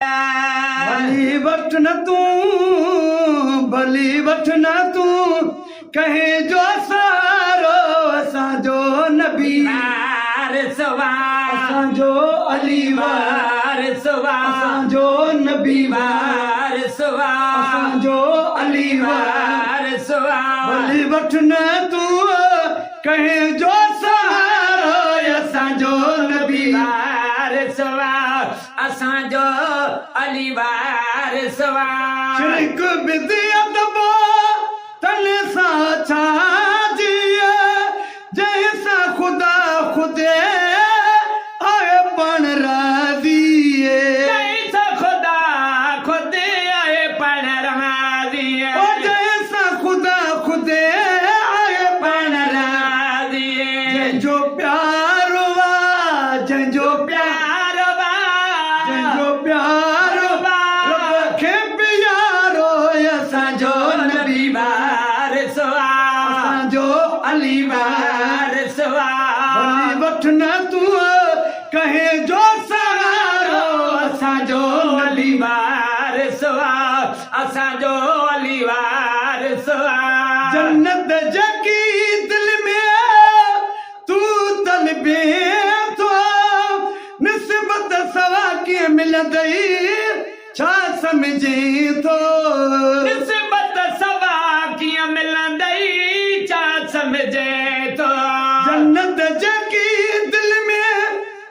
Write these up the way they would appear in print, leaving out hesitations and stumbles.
ڀلي وٺ نه تون، ڀلي وٺ نه تون، ڪنهن جو سهارو اسان جو نبي وارث وا، اسان جو علي وارث وا، اسان جو نبي وارث وا، اسان جو علي وارث وا. ڀلي وٺ نه تون ڪنهن جو سهارو اسان جو نبي وارث وا، اسان جو علي وارث وا. شرڪ بدعت با تن سان ڇا جيئي، جنهن سان خدا خود آهي پاڻ راضي. جنهن سان خدا خود آهي پاڻ راضي. او جنهن سان خدا خود آهي پاڻ راضي. جنهن جو پيارو آ، جنهن جو پيارو آ، جنهن جو پيارو رب کي پيارو، اسان جو نبي وارث آ، اسان جو علي وارث آ. ڀلي وٺ نه تون ڪنهن جو سهارو، اسان جو نبي وارث آ، اسان جو علي وارث آ. جنت جيڪي دل ۾ تون طلبين ٿو، نسبت سوا ڪيئن ملندئي، ڇا سمجهين ٿو؟ نسبت سوا ڪيئن ملندئي، ڇا سمجهين ٿو؟ جنت جيڪي دل ۾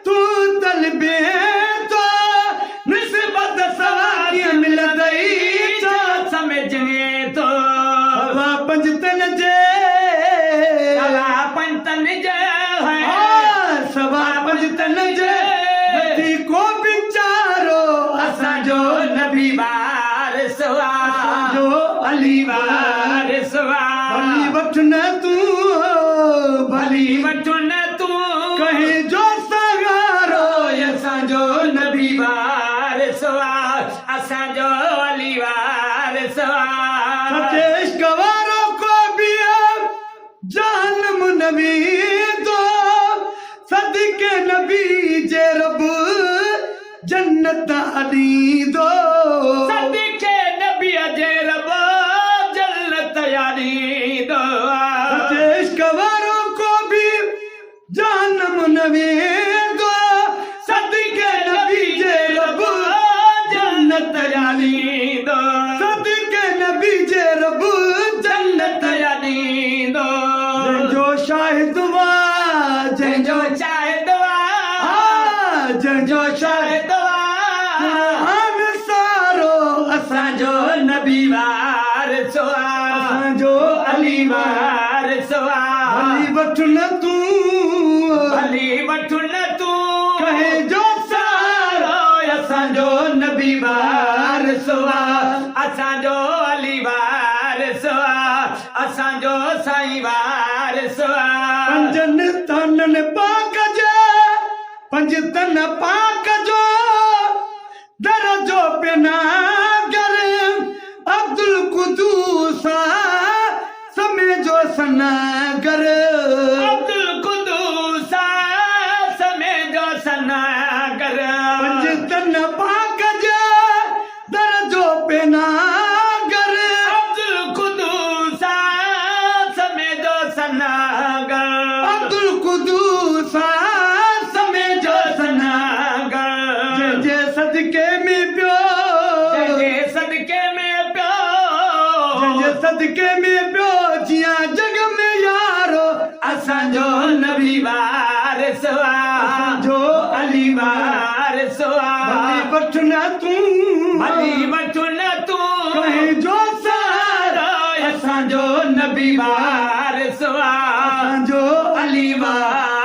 تون طلبين ٿو، نسبت سوا ڪيئن ملندئي، ڇا سمجهين ٿو؟ سوا پنجتن جي، سوا پنجتن جي، سوا پنجتن جي نٿي ڪو ويچارو، اسان جو نبي وارث آ، اسان جو علي وارث آ. ڀلي وٺ نه تون، ڀلي وٺ نه تون ڪنهن جو سهارو، اسان جو نبي وارث آ، اسان جو علي وارث آ. سچي عشق وارو ڪو به جهنم نه ويندو، صدقي نبي جي رب جنت ڏيندو. صدقي نبي جي رب جنت ڏيندو. سچي عشق وارو ڪو به جهنم نه ويندو، صدقي نبي جي رب جنت ڏيندو. صدقي نبي جي رب جنت ڏيندو. جنهن جو شاهد وا، جنهن جو شاهد وا، جنهن جو شاهد وا، قرآن سارو، اسان جو نبي وارث آ، اسان جو علي وارث آ. ڀلي وٺ نه تون، ڀلي وٺ نه تون ڪنهن جو سهارو، اسان جو نبي وارث آ، اسان جو علي وارث آ، اسان جو سائين وارث آ. پنجن تنن پاڪ جي، پنجتن پاڪ جو درجو پيناگر، عبدالقدوس سمي جو سنگر. عبدالقدوس سمي جو سنگر. پنجتن پاڪ جي درجو پيناگر، عبدالقدوس سمي جو سنگر. عبدالقدوس سمي جو سنگر. جنهن جي صدقي ۾ پيو، جنهن جي صدقي ۾ پيو، جنهن جي صدقي ۾ پيو جيان جڳ ۾ يارو، اسان جو نبي وارث آ، اسان جو علي وارث آ. ڀلي وٺ نه تون، ڀلي وٺ نه تون ڪنهن جو سهارو، اسان جو نبي وارث آ، اسان جو علي وارث.